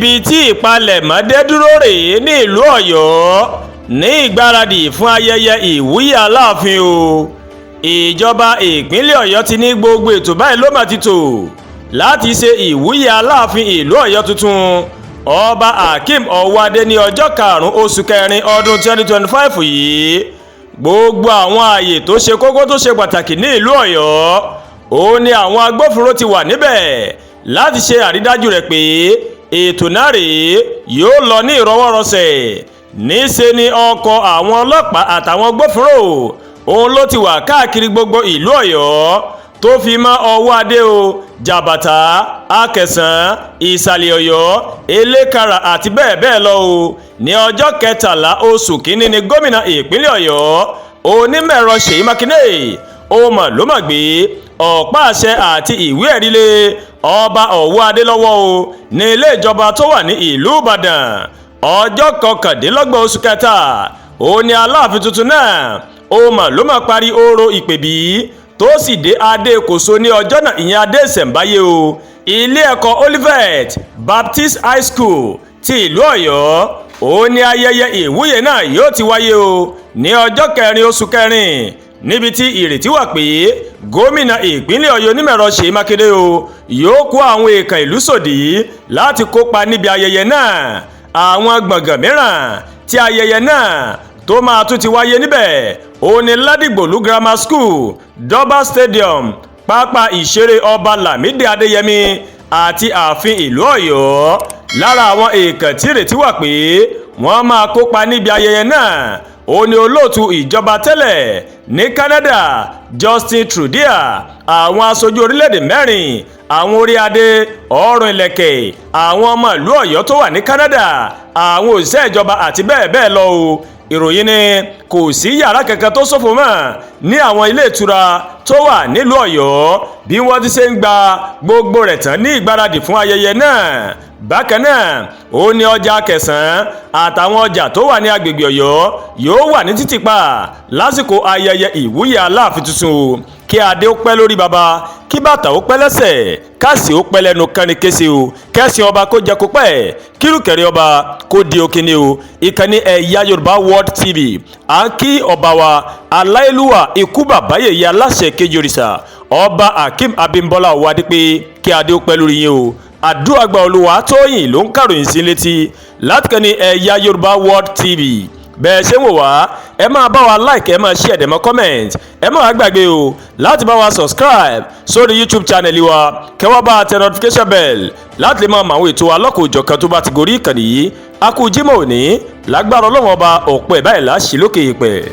Ibi tí ìpalẹ̀mọ́ dé dúró rèé ní ìlú Ọ̀yọ́ ní ìgbáradì fún ayẹyẹ ìwúyè Aláàfin o. Ìjọba ìpínlẹ̀ Ọ̀yọ́ ti ní gbogbo ètò báyìí ló mà ti tò láti ṣe ìwúyè Aláàfin ìlú Ọ̀yọ́ tuntun, Ọba Akeem Ọwọ́adé, ní ọjọ́ 5 oṣù kẹrin ọdún 2025 yìí. Gbogbo àwọn ààyè tó ṣe kókó, tó ṣe pàtàkì ní ìlú Ọ̀yọ́, ó ní àwọn agbófinró ti wà níbẹ̀ láti ṣe àrídájú rẹ̀ pé ètò náà rèé yóò lọ ní ìrọwọ́rọsẹ̀. Níṣe ni ọkọ̀ àwọn ọlọ́pàá àtàwọn agbófinró òun ló ti wà káàkiri gbogbo ìlú Ọ̀yọ́, tó fi mọ́ Ọwọ́adé o, Jàbàtà, Akẹsàn, Ìsàlẹ̀ Ọ̀yọ́, Elékàrà àti bẹ́ẹ̀ bẹ́ẹ̀ lọ o. Ní ọjọ́ 13 oṣù kínní ni gómìnà ìpínlẹ̀ Ọ̀yọ́, Onímọ̀ẹ̀rọ Ṣèyí Mákindé, ó mọ̀ ló mọ̀ gbé ọ̀pá àṣẹ àti ìwé ẹ̀rí lé Ọba Ọ̀wọ́adé lọ́wọ́ o ní ilé ìjọba tó wà ní ìlú Ìbàdàn. Ọjọ́ 29 oṣù kẹta, ó ní Aláàfin tuntun náà ó mọ̀ ló mọ̀ parí orò ìpèbí, tó sì dé adé kòso ní ọjọ́ náà, ìyẹn adé ìṣẹ̀ǹbáyé o. Ilé ẹ̀kọ́ Olivet Baptist High School ti ìlú Ọ̀yọ́, ó ní ayẹyẹ ìwúyè náà yóò ti wáyé o ní ọjọ́ 4 oṣù kẹrin, níbi tí ìrètí wà pé gómìnà ìpínlẹ̀ Ọ̀yọ́, Onímọ̀ẹ̀rọ Ṣèyí Mákindé o, yóò kó àwọn èèkàn ìlú sòdí láti kópa níbi ayẹyẹ náà. Àwọn gbọ̀ngàn mìíràn tí ayẹyẹ náà tó máa tún ti wáyé níbẹ̀, ó ní Ládìgbòlú Grammar School, Durbar Stadium, Pápá Ìṣeré Ọba Lámìdí Adéyẹmí àti ààfin ìlú Ọ̀yọ́. Lára àwọn èèkàn tí ìrètí wà pé wọ́n máa kópa níbi ayẹyẹ náà, ó ní olóòtú ìjọba tẹ́lẹ̀ ní Canada, Justin Trudeau, àwọn aṣojú orílẹ̀-èdè mẹ́rin, àwọn orí adé, ọrùn ìlẹ̀kẹ̀, àwọn ọmọ ìlú Ọ̀yọ́ tó wà ní Canada, àwọn òṣìṣẹ́ ìjọba àti bẹ́ẹ̀ bẹ́ẹ̀ lọ o. Ìròyìn ni kò sí yàrá kankan tó ṣòfò mọ́ ní àwọn ilé ìtura tó wà nílùú Ọ̀yọ́, bí wọ́n ti ṣe ń gba gbogbo rẹ̀ tán ní ìgbáradì fún ayẹyẹ náà. Bákan náà, ó ní ọjà Kẹsàn-án àtàwọn ọjà tó wà ní agbègbè Ọ̀yọ́ yóò wà ní títìpa lásìkò ayẹyẹ ìwúyè Aláàfin tuntun o. Kí adé ó pẹ́ lórí baba, kí bàtà ó pẹ́ lẹ́sẹ̀, káàsì ó pẹ́ lẹ́nu kánni kése o, kẹ́sìn ọba kó jẹ́ kó pẹ́, kírùkẹ̀rẹ̀ ọba kó di òkìní o. Ìkànnì Ẹ̀yà Yorùbá World TV, à ń kí ọba wa aláìlúwà, ikú bàbá yèyé, aláṣẹ kejì òrìṣà, Ọba Akeem Abímbọ́lá Ọwádìí, pé kí adé ó pẹ́ lórí yín o. Àdúrà gba. Olúwa Tóyìn ló ń kàròyìn sí létí láti kàn ní Ẹ̀yà Yorùbá World TV. Bẹ́ẹ̀ ṣe ń wò wá, ẹ máa bá wa like, ẹ máa share, dẹ̀ mọ́ comment. Ẹ má wá gbàgbé o láti bá wa subscribe sórí YouTube channel wa, kẹ́ wá bá tẹ notification bell láti lè máa mọ àwọn ètò alọ́kọ̀ọ́jọ̀kan tó bá ti gorí ìkànnì yìí. A kú Jímọ̀ òní, lágbára Ọlọ́run Ọba, ọ̀pọ̀ ẹ̀ báyìí láṣì lókè ìpẹ́.